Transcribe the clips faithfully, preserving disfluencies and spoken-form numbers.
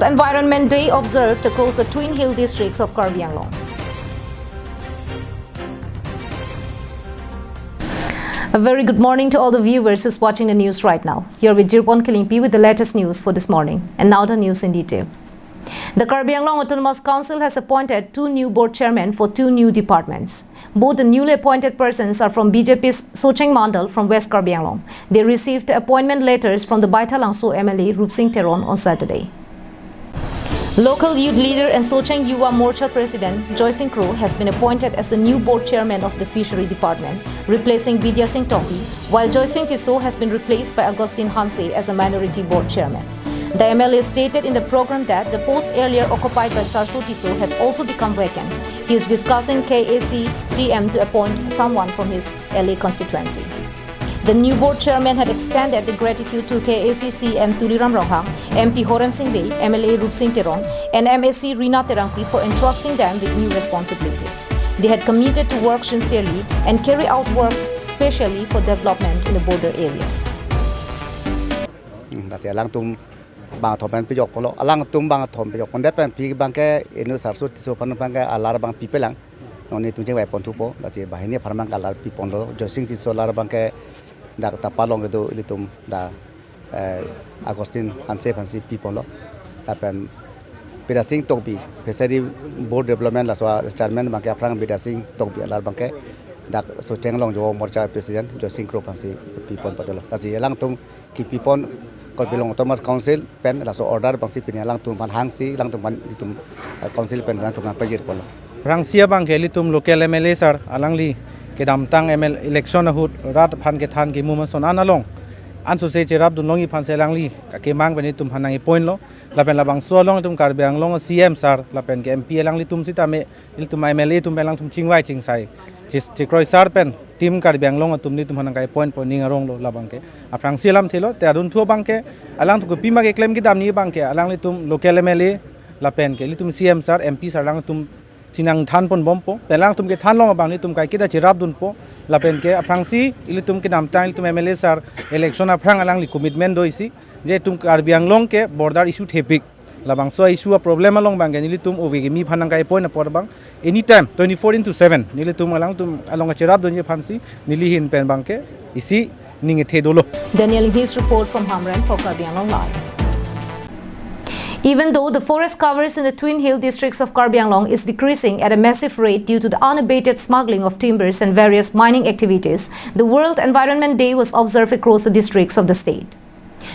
Environment Day observed across the Twin Hill districts of Karbi Anglong. A very good morning to all the viewers who's watching the news right now. You're with Jirpon Killingpi with the latest news for this morning. And now the news in detail. The Karbi Anglong Autonomous Council has appointed two new board chairmen for two new departments. Both the newly appointed persons are from B J P's Socheng Mandal from West Karbi Anglong. They received appointment letters from the Baithalangso M L A Rupsing Teron on Saturday. Local youth leader and Socheng Yuva Morcha president Joysing Kro has been appointed as the new board chairman of the Fishery Department, replacing Bidya Sing Tokbi, while Joysing Tisso has been replaced by Augustine Hanse as a minority board chairman. The M L A stated in the program that the post earlier occupied by Sarso Tisso has also become vacant. He is discussing K A C C M to appoint someone from his L A constituency. The new board chairman had extended the gratitude to K A C C M Tuliram Ronghang, M P Horen Sing Bey, M L A Rupsing Teron, and M A C Rina Terangpi for entrusting them with new responsibilities. They had committed to work sincerely and carry out works specially for development in the border areas. Hmm, lasi alangtum bang thom pen pijokpo lo, alangtum bang thom pijokpo, det pen pi abangke inut Sarso Tisso aphan abangke alar abang pipelang. Non netum chingvai ponthupo, lasi banghini aphan abangke alar piponlo, Joysing Tisso alar abangke dak Tapa along kedo ilitum dak, eh, Augustine Hanse aphansi piponlo. Lapen Bidya Sing Tokbi, Fishery Board Development laso chairman abangke aphrang Bidya Sing Tokbi alar abangke dak Socheng along Yuva Morcha president Joysing Kro aphansi piponpo dolo. Lasi alangtum kipipon Karbi Anglong Autonomous Council pen laso order abangsi pini alangtum aphan hangsi alangtum aphan itum, eh, council pen alangtum aphan pajirponlo. Aphrangsi abangke ilitum local M L A sir alangli kedamtang M L election ahut rat aphan kethan kemu ason an along ansose cherapdun longji aphansi alangli kekemang pen itum aphan nang-appointlo. Lapen labangso along itum Karbi Anglong C M sir lapen ke M P alanglitum sitame ilitum M L A atum pen alangtum chingvai chingsai chis-, chikroisar pen team Karbi Anglong atum nelitum aphan nang-appointpo ning aronglo labangke. Aphrangsi alamthelo, te adunthu abangke alangtum kopima keklem kedamji abangke alanglitum local M L A lapen ke ilitum C M sir, M P sir alangtum si nangthanponbompo. Pen alangtum kethan long abang nelitum kaiketa cherapdunpo. Lapen ke aphrangsi ilitum kedamtang ilitum M L A sir election aphrang alangli commitment do isi je itum Karbi Anglong ke border issue thepik. Labangso issue a-problem along abangke nelitum ove kimi aphan nang-appoint apor abang anytime twenty-four into seven nelitum alangtum along kacherapdunji aphansi neli ahin pen abangke isi ning ethe dolo. Daniel Enghis report from Hamren for Karbi Anglong Live. Even though the forest covers in the Twin Hill districts of Karbi Anglong is decreasing at a massive rate due to the unabated smuggling of timbers and various mining activities, the World Environment Day was observed across the districts of the state.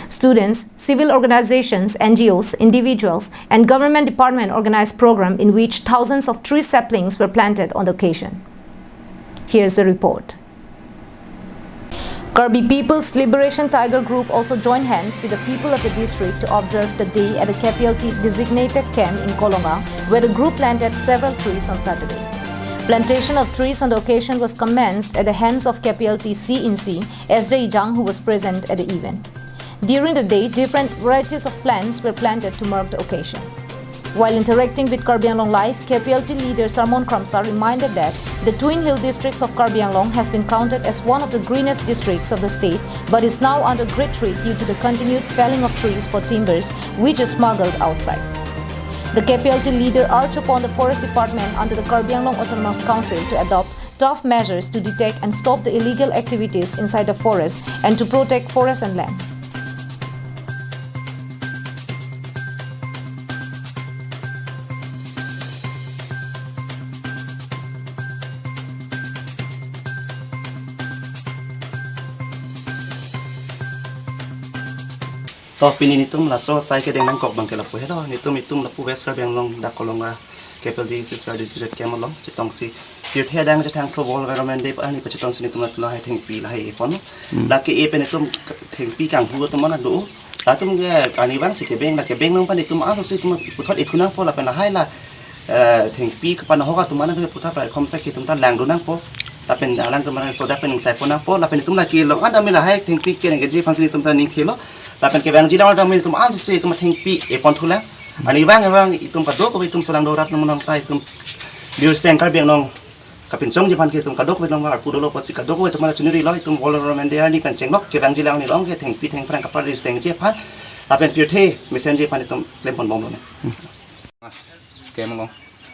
Students, civil organizations, N G Os, individuals, and government department organized program in which thousands of tree saplings were planted on the occasion. Here's the report. Karbi People's Liberation Tiger Group also joined hands with the people of the district to observe the day at the K P L T designated camp in Kolonga, where the group planted several trees on Saturday. Plantation of trees on the occasion was commenced at the hands of K P L T C in C, S J Ijang, who was present at the event. During the day, different varieties of plants were planted to mark the occasion. While interacting with Karbi Anglong Live, K P L T leader Sarmon Kramsa reminded that the Twin Hill districts of Karbi Anglong has been counted as one of the greenest districts of the state, but is now under great threat due to the continued felling of trees for timbers, which is smuggled outside. The K P L T leader urged upon the Forest Department under the Karbi Anglong Autonomous Council to adopt tough measures to detect and stop the illegal activities inside the forest and to protect forest and land. To pini netum laso asai kedeng nangkok abangke lapu helo, netum itum lapu West Karbi Anglong dak Kolonga K P L T six K D C Z camp along chetongsi pirthe adang chethang thlo World Environment Day arni pachetongsi netum latum lahai thengpi lahai epon. Hmm. Lake e pen netum thengpi kanghu atum mana do. Latum ke arnivang si kebeng, la kebeng nang pan netum aso si netum puthot ethu nangpo lapen lahai la, eh, thengpi kapanahok atum mana puthot raikhom sa ke netum ta langdun nangpo. Lapen alangtum mana sodak pen ingsai pon nangpo. Lapen netum lake long an dami lahai thengpi kenangkeji aphansi netum ta ning thelo. Lapen kevangji lang dami netum aso si netum thengpi epon thulang. Arnivang evang itum kadokave itum solangdo rat nang monang ta itum Bir Seng Karbi Anglong kapinchongji aphan ke itum kadokave nang arpu dolo pusi kadokave itum mana chuniri lo itum World Environment Day arni pen chenglok kevangji lang arni long ke thengpi thengphrang kapar ri sengji aphan Lapen pirthe mesenji aphan itum klempon bomlo ne. Kemlo.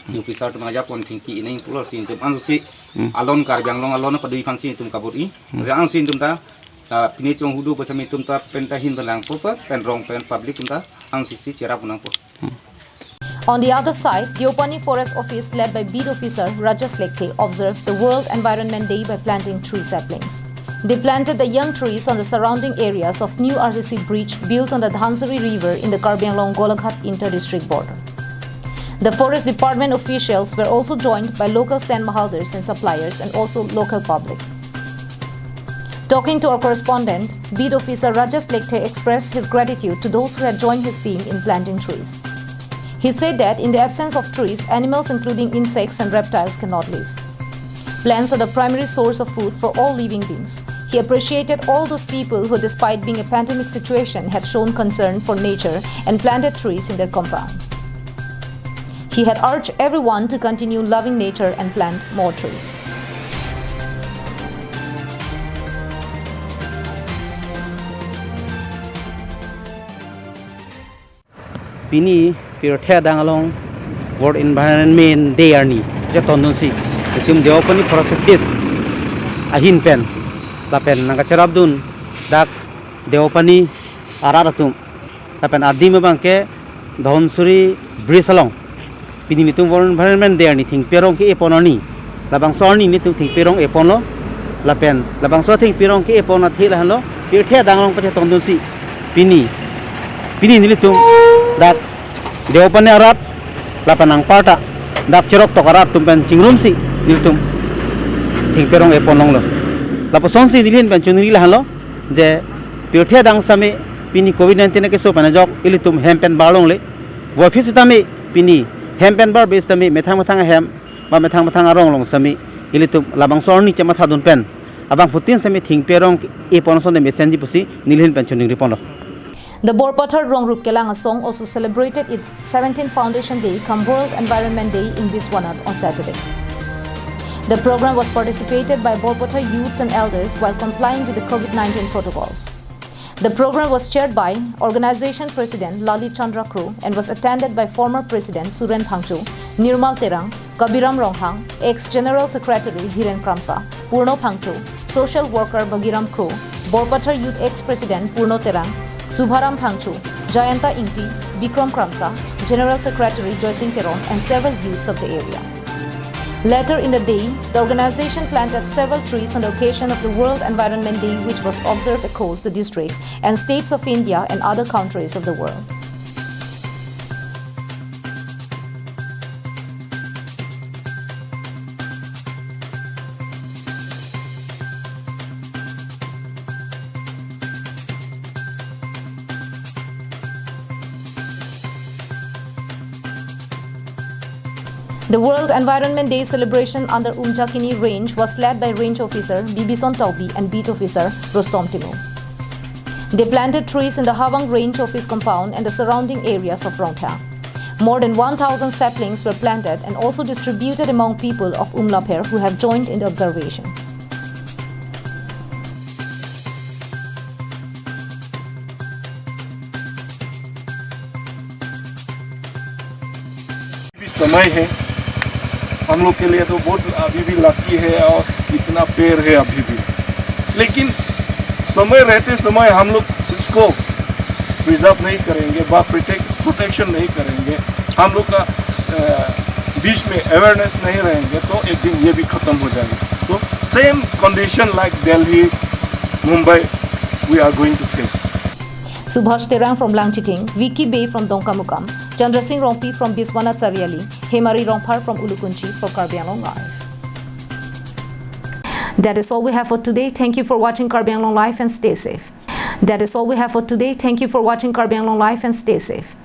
Si officer atum ajapon thengpi ining pulo si itum ansi Hmm. alon Karbi Anglong alon padui aphan si itum kabur-i. Hmm. Jang si itum ta, ta pini chonghu do pu sami itum ta pen ta hin pen langpo pa, pen rong pen public itum ta ansi si cherap nangpo. Hmm. On the other side, Deopani Forest Office, led by Beat Officer Rajesh Lekthe, observed the World Environment Day by planting three saplings. They planted the young trees on the surrounding areas of new R C C bridge built on the Dhansiri River in the Karbi Anglong Golaghat inter-district border. The Forest Department officials were also joined by local Sen Mahaldars and suppliers and also local public. Talking to our correspondent, Beat Officer Rajesh Lekthe expressed his gratitude to those who had joined his team in planting trees. He said that in the absence of trees, animals including insects and reptiles cannot live. Plants are the primary source of food for all living beings. He appreciated all those people who, despite being a pandemic situation, had shown concern for nature and planted trees in their compound. He had urged everyone to continue loving nature and plant more trees. Pini pirthe adang along World Environment Day arni chetondunsi itum Deopani Forest Office ahin pen lapen nangkacherapdun dak Deopani arat atum lapen adim abangke Dhansiri Bridge along pini nelitum World Environment Day arni thengpi arong ke-epon arni. Labangso arni nelitum thengpi arong eponlo. Lapen labangso thengpi arong ke-epon athe lahenlo pirthe adang along pachetongdunsi pini, pini nelitum dak Deopani arat lapen anparta dak Cheroktok arat atum pen chingrumsi nelitum thengpi arong epon longlo. Lapusonsi neli ahin pen choningri lahenlo je pirthe adang sami pini covid nineteen akeso pen ajok ilitum hem pen bar longle. Voiphit sitame pini hem pen bar be sitame methang methang ahem ba methang methang arong along sami ilitum labangso arni chemathadun pen abangphutin sitame thengpi arong epon asonte mesenji pusi neli ahin pen choningri ponlo. The Borpathar Rongrup Kelang Asong also celebrated its seventeenth Foundation Day cum World Environment Day in Biswanath on Saturday. The program was participated by Borpathar youths and elders while complying with the covid nineteen protocols. The program was chaired by Organization President Lalit Chandra Kro and was attended by former President Suren Phangcho, Nirmal Terang, Kabiram Ronghang, ex-General Secretary Dhiren Kramsa, Purno Phangcho, social worker Bagiram Kro, Borpathar Youth ex-President Purno Terang, Subharam Phangcho, Jayanta Ingti, Bikram Kramsa, General Secretary Joysing Teron, and several youths of the area. Later in the day, the organization planted several trees on the occasion of the World Environment Day, which was observed across the districts and states of India and other countries of the world. The World Environment Day celebration under Umjakini Range was led by Range Officer Bibison Tokbi and Beat Officer Rostom Timung. They planted trees in the Hawang Range Office compound and the surrounding areas of Rongthang. More than one thousand saplings were planted and also distributed among people of Umlapher who have joined in the observation. भी समय है, हम लोग के लिए तो बहुत अभी भी लकी है और इतना पेड़ है अभी भी। लेकिन समय रहते समय हम लोग इसको प्रिजर्व नहीं करेंगे, बा प्रोटेक्ट प्रोटेक्शन नहीं करेंगे, हम लोग का अ, बीच में अवेयरनेस नहीं रहेंगे तो एक दिन ये भी खत्म हो जाएगा। तो same condition like Delhi, Mumbai, we are going to face. Subhash Terang from Langchiting, Vicky Bey from Dongkamukam, Chandra Singh Rongpi from Biswanath Chariali, Hemari Rongphar from Ulukunchi for Karbi Anglong Live. That is all we have for today. Thank you for watching Karbi Anglong Live and stay safe. That is all we have for today. Thank you for watching Karbi Anglong Live and stay safe.